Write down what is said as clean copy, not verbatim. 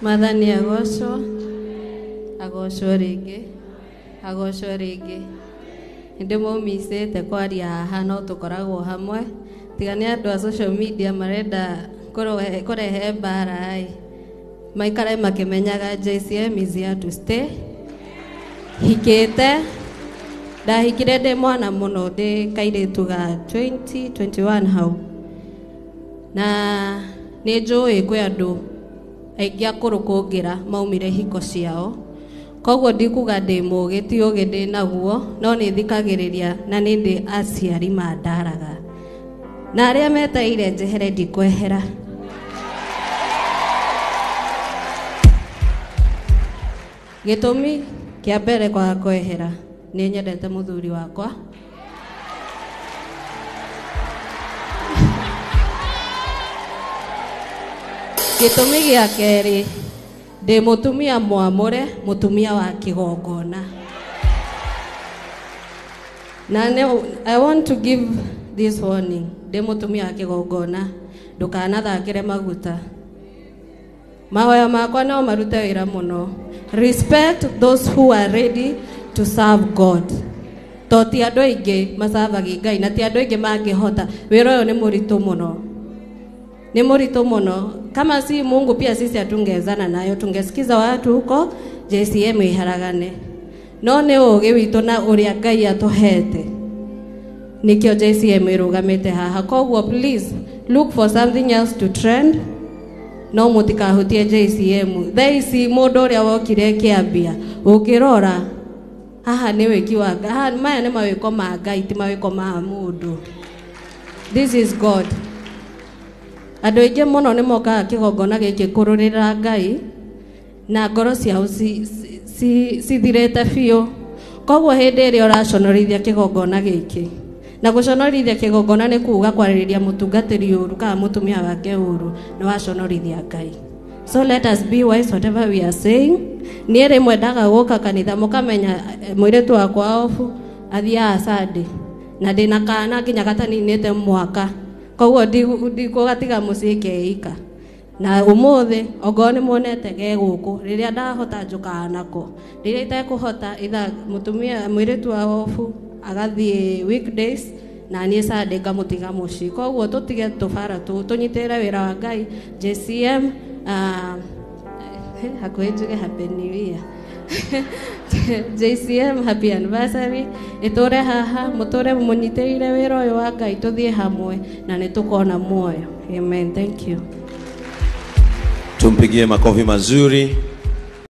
Mwathani agocwo, agocwo rĩngĩ, agocwo rĩngĩ. Nĩndĩmũmicĩte kwaria haha no tũkoragwo hamwe. Tiga nĩ andũ a social media marenda kũrehe mbara ĩ. Maikare makĩmenyaga JCM is here to stay. Hikĩte, ndahikire ndĩ mwana mũno, ndĩ kairĩtu ga 2021 hau. Na nĩ njũĩ kwĩ andũ aingĩ akũrũ kũngĩra maumire hiko ciao. Koguo ndikuga ndĩ mũgĩ, ti ũgĩ ndĩ naguo, no nĩ thikagĩrĩria na nĩ ndĩ aciari mandaraga. Na arĩa metereire njehere ndikwehera. Gĩtũmi kĩa mbere kwaga kwehera nĩ nyendete mũthuri wakwa. Gĩtũmi gĩa kerĩ, ndĩ mũtumia mwamũre, mũtumia wa kĩgongona. Na I want to give this warning. Ndĩ mũtumia wa kĩgongona, ndũkanathakĩre maguta. Mahoya makwa no marute wĩra mũno. Respect those who are ready to serve God. To ti andũ aingĩ macabagi Ngai na ti andũ aingĩ mangĩhota. Wĩra ũyũ nĩ mũritũ mũno. Ni mũritũ mũno. Kama si Mungu pia sisi hatungewezana nayo, tungesikiza watu huko JCM iharagane. No nĩ ũũgĩ witũ na ũrĩa Ngai atũhete. Nĩkĩo JCM ĩrũgamĩte haha. Koguo please look for something else to trend. No mũtikahutie JCM. Thaa ici mũndũ ũrĩa wokire kĩambia, ũngĩrora haha nĩ wĩki wa Ngai. Haha maya nĩ mawĩko ma Ngai, ti mawĩko ma mũndũ. This is God. Andũ aingĩ mũno nĩ mokaga kĩgongona gĩkĩ kũrũrĩra Ngai na ngoro ciao cithirĩte biũ. Koguo hĩndĩ ĩrĩa ũraconorithia kĩgongona gĩkĩ, na gũconorithia kĩgongona nĩ kuga kwarĩrĩria mũtungatĩri ũru kana mũtumia wake ũru, nĩ waconorithia Ngai. So let us be wise whatever we are saying. Niĩ rĩmwe ndaga gũka kanitha mũkamenya mũirĩtu wakwa obu athiaga Sunday na ndĩna kana nginya gataninĩte mwaka. Koguo ndikũgatiga mũciĩ keika. Na ũmũthĩ ongorwo nĩ muonete ge gũkũ, rĩrĩa ndahota njũkaga nako, rĩrĩa itekũhota itha mũtumia mũirĩtu wa obu agathiĩ weekdays na niĩ Sunday ngamũtiga mũciĩ. Koguo tũtige tũbara tũnyitĩrĩre wĩra wa Ngai. JCM, hakuhĩ njuge happy new year. JCM happy anniversary. Ĩtũre haha, mũtũre mũnyitĩrĩire wĩra ũyũ wa Ngai, tũthiĩ hamwe na nĩ tũkona muoyo. Amen. Thank you. Tumpigie makofi mazuri.